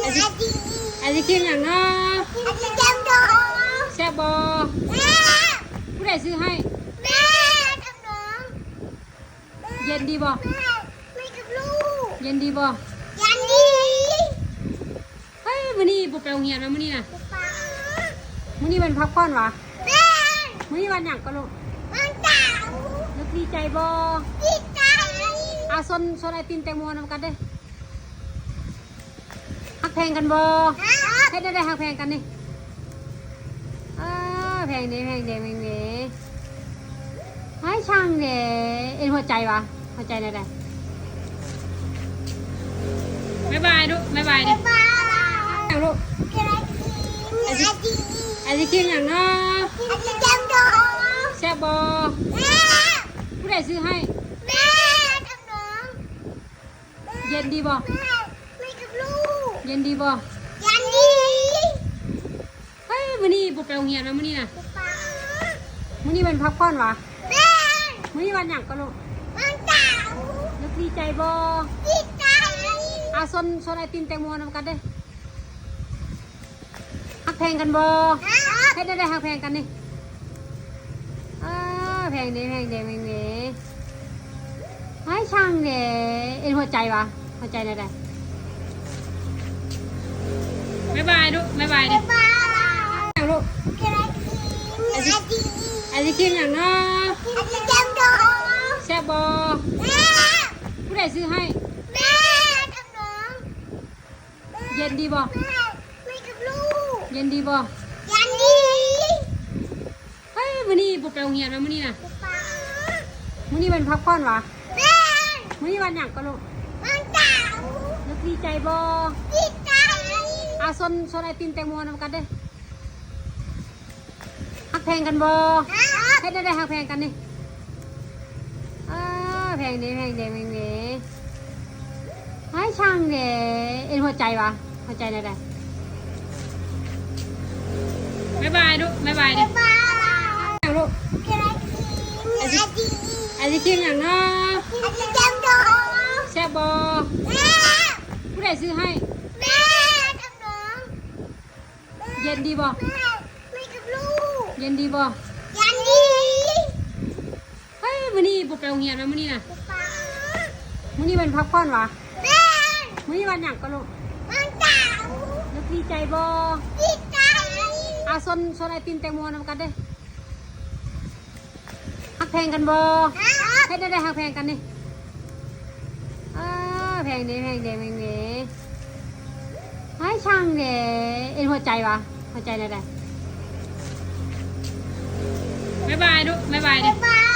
ໄອສ ໄອສຄຣີມຫຍັງເນາະ? ໄອສຄຣີມດອງ. ແຊບບໍ່? ແຊບ. ຜູ້ໃດຊື້ໃຫ້? ແມ່ກັບນ້ອງ. ເຢັນດີບໍ່? ແມ່ ແມ່ກັບລູກ. ເຢັນດີບໍ່? ເຢັນດີ. ເຮີ້ຍ ມື້ນີ້ບໍ່ໄປໂຮງຮຽນຫວາ ມື້ນີ້ນະ? ບໍ່ໄປ. ມື້ນີ້ວັນພັກຜ່ອນຫວາ? ແມ່ນ. ມື້ນີ້ວັນຫຍັງກໍລູກ? ວັນເສົາ. ລູກດີໃຈບໍ່? ດີໃຈ. ອາ ຊົນ ຊົນໄອຕິມແຕງໂມນຳກັນເດີ້. ຮັກແພງກັນບໍ່? ຮັກ. ເຮັດແນວໃດຮັກແພງກັນນີ້? ເອີ ແພງເດ້ ແພງເດ້ ແພງເດ້. ໄວ້ຊ່າງແດ່. ເອັນຫົວໃຈຫວາ? ຫົວໃຈແນວໃດ? ບາຍບາຍລູກ ບາຍບາຍເດ້. ບາຍບາຍລູກ. ໄອສຄຣີມຫຍັງເນາະ? ໄອສຄຣີມດອງ. ແຊບບໍ່? ແຊບ. ຜູ້ໃດຊື້ໃຫ້? ແມ່ກັບນ້ອງ. ເຢັນດີບໍ່? ແມ່ ແມ່ກັບລູກ. ເຢັນດີບໍ່? ເຢັນດີ. ເຮີ້ຍ ມື້ນີ້ບໍ່ໄປໂຮງຮຽນຫວາ ມື້ນີ້ນະ? ບໍ່ໄປ. ມື້ນີ້ວັນພັກຜ່ອນຫວາ? ແມ່ນ. ມື້ນີ້ວັນຫຍັງກໍລູກ? ວັນເສົາ. ລູກດີໃຈບໍ່? ດີໃຈ. ອາ ຊົນ ຊົນໄອຕິມແຕງໂມນຳກັນເດີ້. ຮັກແພງກັນບໍ່? ຮັກ. ເຮັດແນວໃດຮັກແພງກັນນີ້? ເອີ ແພງເດ້ ແພງເດ້ ແພງເດ້. ໄວ້ຊ່າງແດ່. ເອັນຫົວໃຈຫວາ? ຫົວໃຈແນວໃດ? ບາຍບາຍລູກ ບາຍບາຍເດ້. ບາຍບາຍ. ຫຍັງລູກ? ໄອສ ໄອສຄຣີມຫຍັງເນາະ? ໄອສຄຣີມດອງ. ແຊບບໍ່? ແຊບ. ຜູ້ໃດຊື້ໃຫ້? ແມ່ກັບນ້ອງ. ເຢັນດີບໍ່? ແມ່ ແມ່ກັບລູກ. ເຢັນດີບໍ່? ເຢັນດີ. ເຮີ້ຍ ມື້ນີ້ບໍ່ໄປໂຮງຮຽນຫວາ ມື້ນີ້ນະ? ບໍ່ໄປ. ມື້ນີ້ວັນພັກຜ່ອນຫວາ? ແມ່ນ. ມື້ນີ້ວັນຫຍັງກໍລູກ? ວັນເສົາ. ລູກດີໃຈບໍ່? ດີໃຈ. ອາ ຊົນ ຊົນໄອຕິມແຕງໂມນຳກັນເດີ້. ຮັກແພງກັນບໍ່? ຮັກ. ເຮັດແນວໃດຮັກແພງກັນນີ້? ເອີ ແພງເດ້ ແພງເດ້ ແພງເດ້. ໄວ້ຊ່າງແດ່. ເອັນຫົວໃຈຫວາ? ຫົວໃຈແນວໃດ? ບາຍບາຍລູກ ບາຍບາຍເດ້. ບາຍບາຍ. ຫຍັງລູກ? ໄອສ ໄອສຄຣີມຫຍັງເນາະ? ໄອສຄຣີມດອງ. ແຊບບໍ່? ແຊບ. ຜູ້ໃດຊື້ໃຫ້? ແມ່ກັບນ້ອງ. ເຢັນດີບໍ່? ແມ່ ແມ່ກັບລູກ. ເຢັນດີບໍ່? ເຢັນດີ. ເຮີ້ຍ ມື້ນີ້ບໍ່ໄປໂຮງຮຽນຫວາ ມື້ນີ້ນະ? ບໍ່ໄປ. ມື້ນີ້ວັນພັກຜ່ອນຫວາ? ແມ່ນ. ມື້ນີ້ວັນຫຍັງກໍລູກ? ວັນເສົາ. ລູກດີໃຈບໍ່? ດີໃຈ. ອາ ຊົນ ຊົນໄອຕິມແຕງໂມນຳກັນເດີ້. ຮັກແພງກັນບໍ່? ຮັກ. ເຮັດແນວໃດຮັກແພງກັນນີ້? ເອີ ແພງເດ້ ແພງເດ້ ແພງເດ້. ໄວ້ຊ່າງແດ່. ເອັນຫົວໃຈຫວາ? ຫົວໃຈແນວໃດ? ບາຍບາຍລູກ ບາຍບາຍເດ້. ບາຍບາຍ.